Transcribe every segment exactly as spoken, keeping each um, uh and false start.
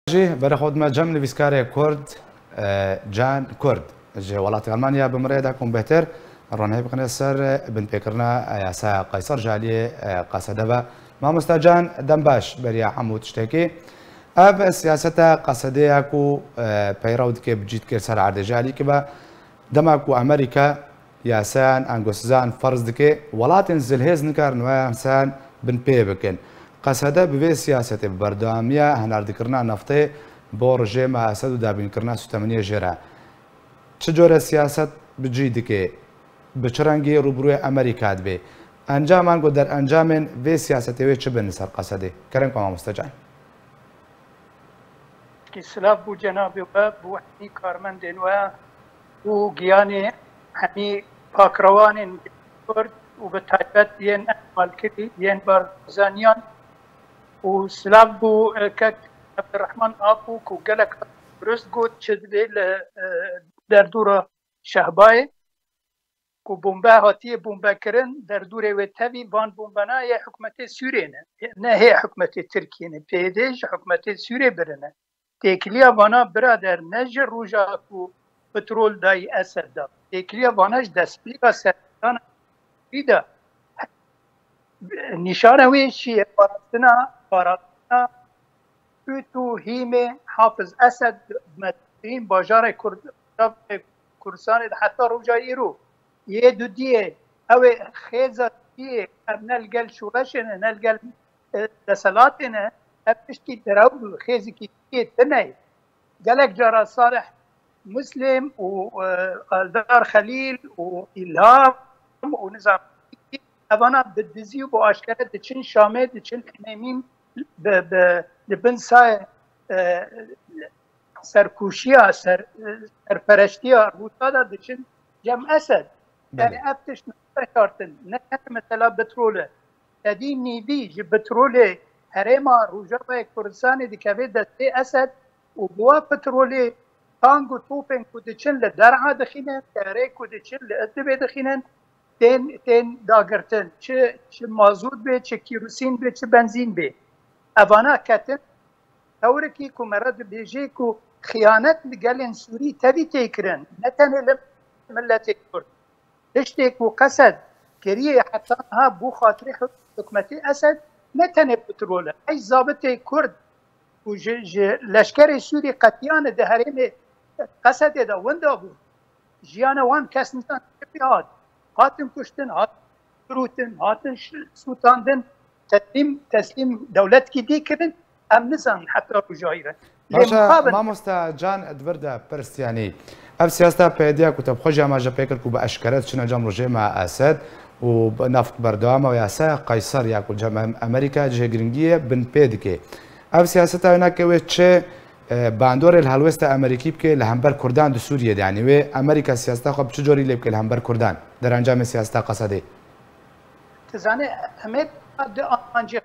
Jî berê xwe dime cem nivîskarê Kurd, e, Can Kurd. Ji welatê Almanya bi min re de ku hûn bêhtir ronahî bixine ser binpêkirina yasaya Qeyser ji aliyê, e, Qesede ve. Mamosta Can, dem baş beriya hemû tiştekî. Ev siyaseta Qesedê ya ku, e, peyrew dike, bi cî dike ser erdê ji alîkî ve. Dema ku Amerîka yasayan angosizan ferz dike, welatên zilhêz nikarin wê yasayan binpê bikin. Qesede bi vê siyasetê, bi berdewamiya hinardikirina neftê bo rejêma Esed û dabînkirina sûtemeniyê jê re, çi cure siyaset bi cî dike? Bi çi rengî rûbirûyê Amerîka dibe? Encam ango derencamên vê siyasetê wê çi bin li ser Qesedê? Kerem ke mamoste Can. Ki silav bû cenabê we, bû hemî karmendên we û giyanê hemî pakrewanên Kurd û bi taybet yên ewalkirî yên Barzaniyan û silav bû, e, kek Ebdurrahman Apo ku gelek durust got çi divê li, e, derdora Şehbayê. Ku bombe hatiye bombekirin, derdorê wê tevî van bombena yê hikûmetê Sûriyê ne. Ne hê hikûmetê Tirkiyê ne. P Y D ji hikûmetê Sûriyê birine. Têkiliya vana birader ne ji roja ku petrol dayî Esed da. Têkiliya vana ji destpêka serdana wî de. Nîşana wê çi ye? Parastina, parastina Sût û hîmê Hafiz Esed, meztirîn bajarê Kurd-, Kurdistanê de heta roja îro. Yê dudiyê, ew ê xêza dudiyê, ev ne li gel şoreşê ne, ne li gel, e, deselatê ne, ev tiştî direw bû, xêzikî dudiyê tune ye. Gelek cara Salih Muslim û, e, Eldar Xelîl û Îlham û nizam evana bi dizî û bi aşkere diçin Şamê, diçin Hemêmîn bi, bi, di bin sayê, e, serkûşiya, ser, e, serpereştiya Rûsa de diçin cem Esed. Yani Belê. Ev tişt ne veşartin, ne, ne mesela petrol e. Sedî nîvî ji petrolê herêma Rojavayê Kurdistanê dikeve destê Esed û bi wa petrolê tank û topên ku diçin li Der'a dixînin, derê ku diçin li Idlibê dixînin, tên, tên dagirtin. Çi, çi mazot bê, çi kîrosîn bê, çi benzîn bê. Evana ketin tewrikî ku me re dibêje ku xiyanet li gelên Sûrî tevî tê kirin. Ne tenê li miletê Kurd. Tiştê ku Qesed kiriye heta niha bo xatirê hikûmetê Esed ne tenê petrol e. Ey zabitê Kurd ku ji, ji leşkerê Sûrî qetiyane di herêmê Qesedê de winda bûn. Jiyana wan kes nizan çi pê hat. Hatin kuştin, hatin firûtin, hatin ş-, sûtandin, teslîm, teslîm dewletkî dî kirin. Em nizanin heta roja îro. Lê Baş e, mixabin mamoste Can, di vir de pirs, yanî ev siyaseta P Y D ya ku te bi xwe jî amaje pê kir ku bi eşkere diçine cem rejêma Esed û bi neft berdewam e û yasaya Qeyser ya ku cem Em-, Amerîka cihê giringiyê bin pê dike. Ev siyaseta wê nake wê çi, e, bandorê li helwêsta Amerîkî bike li hember Kurdan di Sûriyê de? Yanî wê Amerîka siyaseta xwe bi çi corî lê bike li hember Kurdan? Derencamê siyaseta Qesedê? Tu zanî, Amerîka du amancê,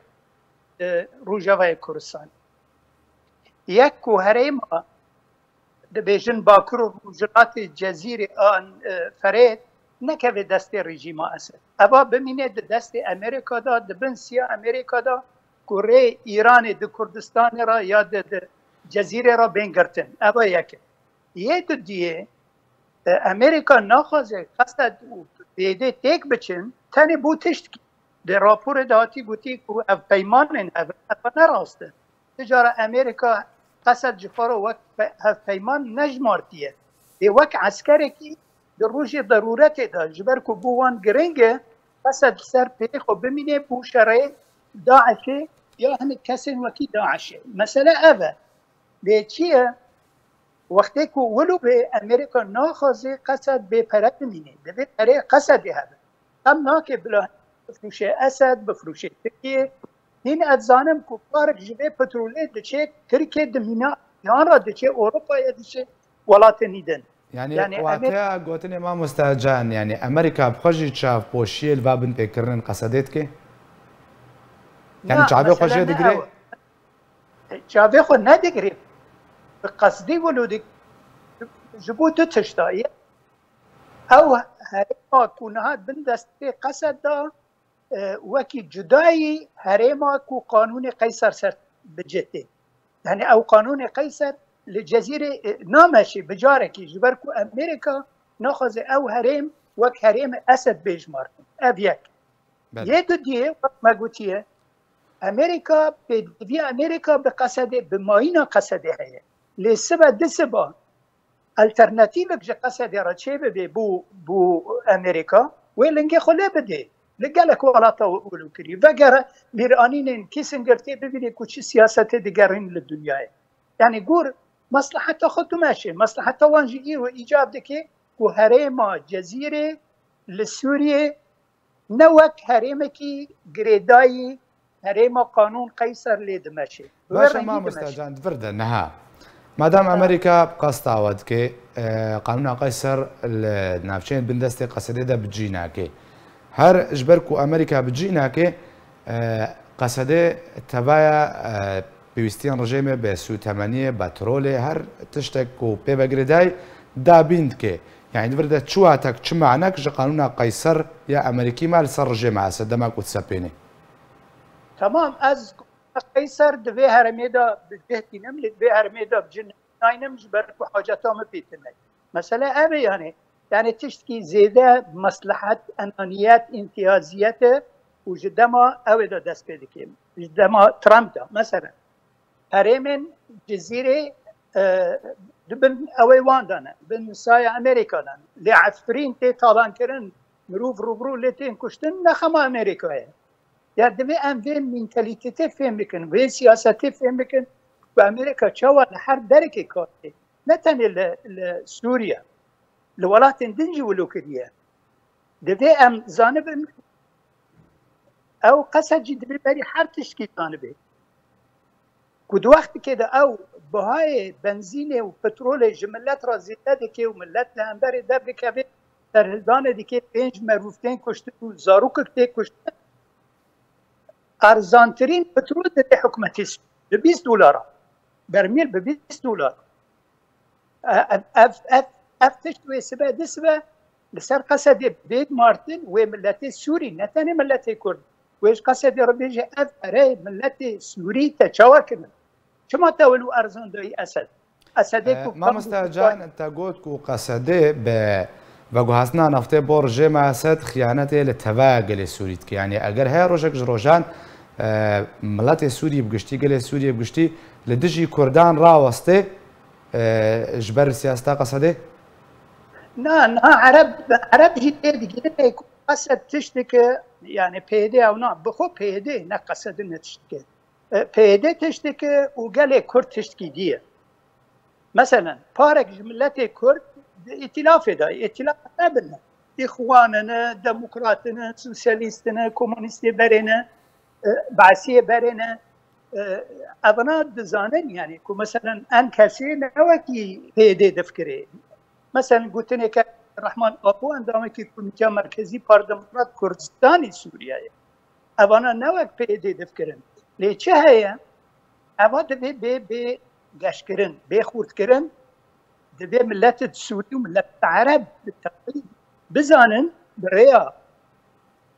e, Rojavayê Kurdistanê. Yek ku herêma, dibêjin Bakur û Rojhilatê Cezîrê an, e, Ferêt, nekeve destê rejîma Esed. Eva bimîne di destê Amerîka de, di bin siya Amerîka de, ku rê Îranê di Kurdistanê re ya di, di Cezîrê re bên girtin. Eva yek e. Yê dudiyê, e, Amerîka naxwaze Qesed û P Y D têk biçin, tenê bo tiştkî. Di raporê de hatî gotî ku ev peymanên hev, ev ne rast e. Ti cara Amerîka Qesed ji xwe re wek pe-, hevpeyman nejmartiye. Lê wek eskerekî di rojê derûretê de, ji ber ku bo wan giring e, Qesed li ser pêyê xwe bimîne bo şerê DAIŞê ya hinek kesên wekî DAIŞê. Mesele ev e. Lê çi ye? Wextê ku wilo bê, Amerîka naxwaze Qesed bê pere bimîne. Divê perê Qesedê hebe. Em nake bila bifrûşe Esed, bifrûşe Tirkiye. Hîn ez zanim ku karek ji vê petrolê diçe Tirkiye, di mîna yan re diçe Ewropayê, diçe welatê nî din. Yanî, yanî, Amer- wateya gotinê mamoste Can, yanî Amerîka bi xwe jî çavpoşiyê li va binpêkirinên Qesedê dike? Yanî Na, çavê xwe mesele jê ne digire? Ew e. Çavê xwe nedigirê. Bi qesdî wilo dik-, ji bo du tişta ye. Ew herêma ku niha bin destê Qesed da, e, wekî cudayî herêma ku qanûnê Qeyser ser bi cih tê. Yani ew qanûnê Qeyser li Cezîrê, e, nameşê bi carekî, ji ber ku Amerîka naxwaze ew herêm wek herêmê Esed bê jimartin. Ev yek. Belê. Yê dudiyê, wek me gotiye, Amerîka, pêdivî Amerîka bi Qesedê, bi mayîna Qesedê heye. Lê sibe di siba alternatîvek ji Qesedê re çêbibe bo, bo Amerîka, wê lingê xwe lê bidê. Li gelek welata wilo kirî. Vegere bîranînên Kissinger tê bibînî ku çi siyasetê digerîn li dinyayê. Yani gor mesleheta xwe dimeşe. Mesleheta wan jî îro îcab dike ku herêma Cezîrê li Sûriyê ne wek herêmekî girêdayî herêma qanûn Qeyser lê dimeşe. Bi wê Baş e, rengî mamoste dimeşe. Can, di vir de niha. Madem Ha. Amerîka bi qesta we dike, e, qanûna Qeyser li navçeyên bindestê Qesedê de bi cî nake. Her ji ber ku Amerîka bi cî nake, e, Qesedê tevaya, e, pêwîstiyên rejêmê bi sûtemeniyê, petrolê, her tiştek ku pê ve girêdayî dabîn dike. Yani di vir de çi watek, çi manek ji qanûna Qeyser ya Amerîkî me li ser rejêma Esed dema ku disepêne? Tamam, ez Qeyser di vê herêmê de bi cih tînim, lê di vê herêmê de bi cih naynim, ji ber ku haceta min pê tune. Mesele ev e yani. Yani tiştkî zêde meslehet, enaniyet, îmtiyaziyet e û ji dema ew ê de dest pê dike. Ji dema Trump de, mesela, herêmên Cizîrê, e, di bin ew ê wan de ne, bin saya Amerîka de ne. Lê Efrîn tê talankirin, mirov rûbirû lê tên kuştin, ne xema Amerîka ye. Ya divê em vê mentalitêtê fêm bikin, vê siyasetê fêm bikin ku Amerîka çawa li her derekê kar dike. Ne tenê li, li Sûriye, li welatên din jî wilo kiriye. Divê em zanibin, ew Qesed jî divê berî her tiştkî zanibe. Ku di wextekê de ew bihayê benzînê û petrolê ji milet re zêde dike û milet li hemberê derdikeve, serhildanê dike, pênc merûv tên kuştin û zarokek tê kuştin. Erzantirîn petrol dide hikûmetê Sûrî bi bîst dolara. Bermîl bi bîst dolar. Ev, ev, ev, ev tişt wê sibe di sibe li ser Qesedê bê dimartin, wê miletê Sûrî, ne tenê miletê Kurd. Wê ji Qesedê re bêje, ev pere miletê Sûrî te çawa kirin? Çima te wilo erzan dayî Esed? Esedê E, ku Mamoste Can, te got ku Qesedê bi veguhastina naftê bo rejêma Esed xiyanetê li tevaya gelê Sûrî dike. Yani eger heye rojek ji rojan, e, miletê Sûrî bi giştî, gelê Sûrî bi giştî li dijî Kurdan rawestê, e, ji ber siyaseta Qesedê? Na, na, Ereb, Ereb jî tê digihîne ku Qesed tiştike, yani P Y D ew na, bi xwe P Y D ne Qesedê ne tiştike. E, P Y D tiştike û gelê Kurd tiştkî dî ye. Meselen, parek ji miletê Kurd di îtîlafê de, îtîlaf nebin. Îxwan in, demokrat in, sosyalîst in, komûnîstê berê ne, e, Beesiyê berê ne. E, evana dizanin, yani, ku meselen en kesê ne wekî P Y D difikirê. Meselen, gotinê ke Rehman Apo endamekî Komîteya Merkezî Par Demokrat Kurdistanê Sûriyeyê. Evana ne wek P Y D difikirin. Lê çi heye? Eva divê bê, bê geşkirin, bê xurtkirin, divê miletê Sûrî û miletê Ereb bi tevî bizanin bi rêya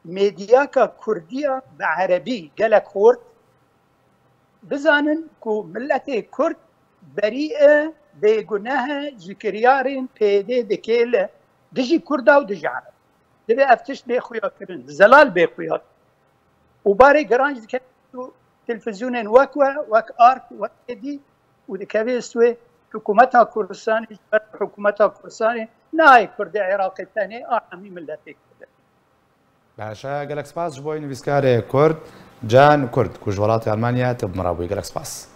medyaka Kurdiya bi Erebî gelek xurt, bizanin ku miletê Kurd berî e, bêguneh e ji kiryarên P Y D dike li dijî Kurda û dijî Ereb. Divê ev tişt bê xuya kirin, zelal bê xuya kirin. Û barê giran jî dikeve televîzyonên wek we, wek Ark, wek Êdî û dikeve stûyê hikûmeta Kurdistanê, ji ber hikûmeta Kurdistanê nayê Kurdê Iraqê tenê, a hemî miletê Kurd e. Baş e, gelek spas ji bo nivîskarê Kurd, Can Kurd, ku ji welatê Almanya tu bi min re bûyî. Gelek spas.